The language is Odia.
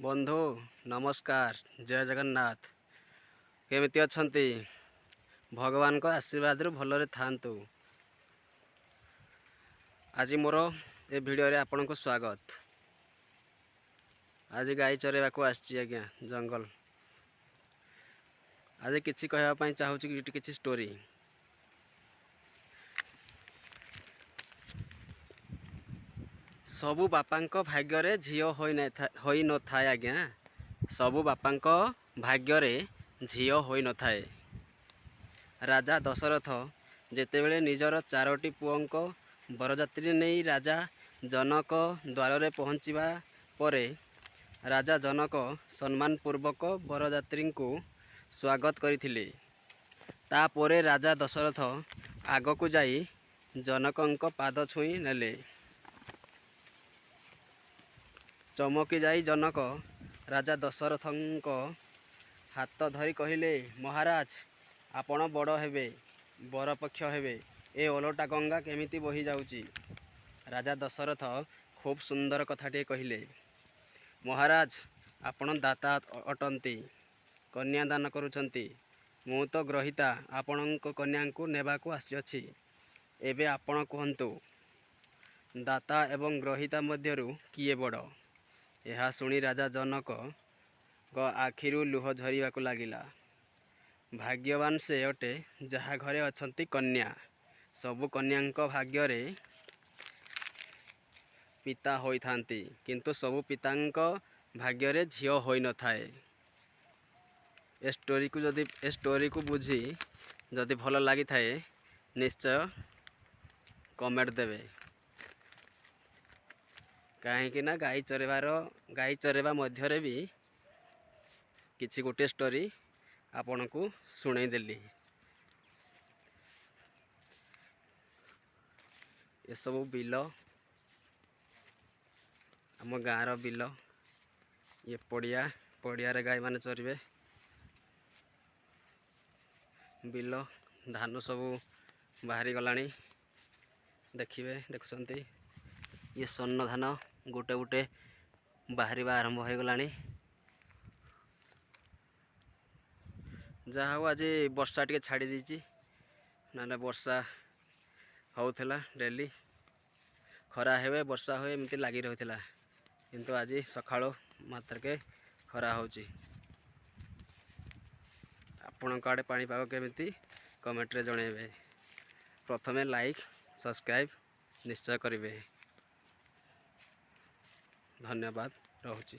ବନ୍ଧୁ, ନମସ୍କାର, ଜୟ ଜଗନ୍ନାଥ। କେମିତି ଅଛନ୍ତି? ଭଗବାନଙ୍କ ଆଶୀର୍ବାଦରୁ ଭଲରେ ଥାଆନ୍ତୁ। ଆଜି ମୋର ଏ ଭିଡ଼ିଓରେ ଆପଣଙ୍କୁ ସ୍ୱାଗତ। ଆଜି ଗାଈ ଚରାଇବାକୁ ଆସିଛି ଆଜ୍ଞା ଜଙ୍ଗଲ। ଆଜି କିଛି କହିବା ପାଇଁ ଚାହୁଁଛି କି କିଛି ଷ୍ଟୋରି। ସବୁ ବାପାଙ୍କ ଭାଗ୍ୟରେ ଝିଅ ହୋଇନଥାଏ ଆଜ୍ଞା। ସବୁ ବାପାଙ୍କ ଭାଗ୍ୟରେ ଝିଅ ହୋଇନଥାଏ। ରାଜା ଦଶରଥ ଯେତେବେଳେ ନିଜର ଚାରୋଟି ପୁଅଙ୍କ ବରଯାତ୍ରୀ ନେଇ ରାଜା ଜନକ ଦ୍ୱାରରେ ପହଞ୍ଚିବା ପରେ ରାଜା ଜନକ ସମ୍ମାନପୂର୍ବକ ବରଯାତ୍ରୀଙ୍କୁ ସ୍ୱାଗତ କରିଥିଲେ। ତାପରେ ରାଜା ଦଶରଥ ଆଗକୁ ଯାଇ ଜନକଙ୍କ ପାଦ ଛୁଇଁ ନେଲେ। ଚମକି ଯାଇ ଜନକ ରାଜା ଦଶରଥଙ୍କ ହାତ ଧରି କହିଲେ, "ମହାରାଜ, ଆପଣ ବଡ଼ ହେବେ, ବରପକ୍ଷ ହେବେ, ଏ ଓଲଟା ଗଙ୍ଗା କେମିତି ବହିଯାଉଛି?" ରାଜା ଦଶରଥ ଖୁବ୍ ସୁନ୍ଦର କଥାଟିଏ କହିଲେ, "ମହାରାଜ, ଆପଣ ଦାତା ଅଟନ୍ତି, କନ୍ୟା ଦାନ କରୁଛନ୍ତି। ମୁଁ ତ ଗ୍ରହୀତା, ଆପଣଙ୍କ କନ୍ୟାଙ୍କୁ ନେବାକୁ ଆସିଅଛି। ଏବେ ଆପଣ କୁହନ୍ତୁ, ଦାତା ଏବଂ ଗ୍ରହୀତା ମଧ୍ୟରୁ କିଏ ବଡ଼?" ଏହା ଶୁଣି ରାଜା ଜନକଙ୍କ ଆଖିରୁ ଲୁହ ଝରିବାକୁ ଲାଗିଲା। ଭାଗ୍ୟବାନ ସେ ଅଟେ, ଯାହା ଘରେ ଅଛନ୍ତି କନ୍ୟା। ସବୁ କନ୍ୟାଙ୍କ ଭାଗ୍ୟରେ ପିତା ହୋଇଥାନ୍ତି, କିନ୍ତୁ ସବୁ ପିତାଙ୍କ ଭାଗ୍ୟରେ ଝିଅ ହୋଇନଥାଏ। ଏ ଷ୍ଟୋରିକୁ ବୁଝି ଯଦି ଭଲ ଲାଗିଥାଏ, ନିଶ୍ଚୟ କମେଣ୍ଟ ଦେବେ। କାହିଁକି ନା ଗାଈ ଚରାଇବା ମଧ୍ୟରେ ବି କିଛି ଗୋଟିଏ ଷ୍ଟୋରି ଆପଣଙ୍କୁ ଶୁଣେଇ ଦେଲି। ଏସବୁ ବିଲ, ଆମ ଗାଁର ବିଲ। ଇଏ ପଡ଼ିଆ। ପଡ଼ିଆରେ ଗାଈମାନେ ଚରିବେ। ବିଲ ଧାନ ସବୁ ବାହାରି ଗଲାଣି, ଦେଖିବେ, ଦେଖୁଛନ୍ତି। ଇଏ ସ୍ୱର୍ଣ୍ଣ ଧାନ ଗୋଟେ ଗୋଟେ ବାହାରିବା ଆରମ୍ଭ ହୋଇଗଲାଣି। ଯାହା ହଉ, ଆଜି ବର୍ଷା ଟିକେ ଛାଡ଼ି ଦେଇଛି, ନହେଲେ ବର୍ଷା ହେଉଥିଲା ଡେଲି। ଖରା ହୁଏ, ବର୍ଷା ହୁଏ, ଏମିତି ଲାଗି ରହିଥିଲା। କିନ୍ତୁ ଆଜି ସକାଳୁ ମାତ୍ରକେ ଖରା ହେଉଛି। ଆପଣଙ୍କ ଆଡ଼େ ପାଣିପାଗ କେମିତି, କମେଣ୍ଟରେ ଜଣାଇବେ। ପ୍ରଥମେ ଲାଇକ୍, ସବସ୍କ୍ରାଇବ୍ ନିଶ୍ଚୟ କରିବେ। ଧନ୍ୟବାଦ, ରହୁଛି।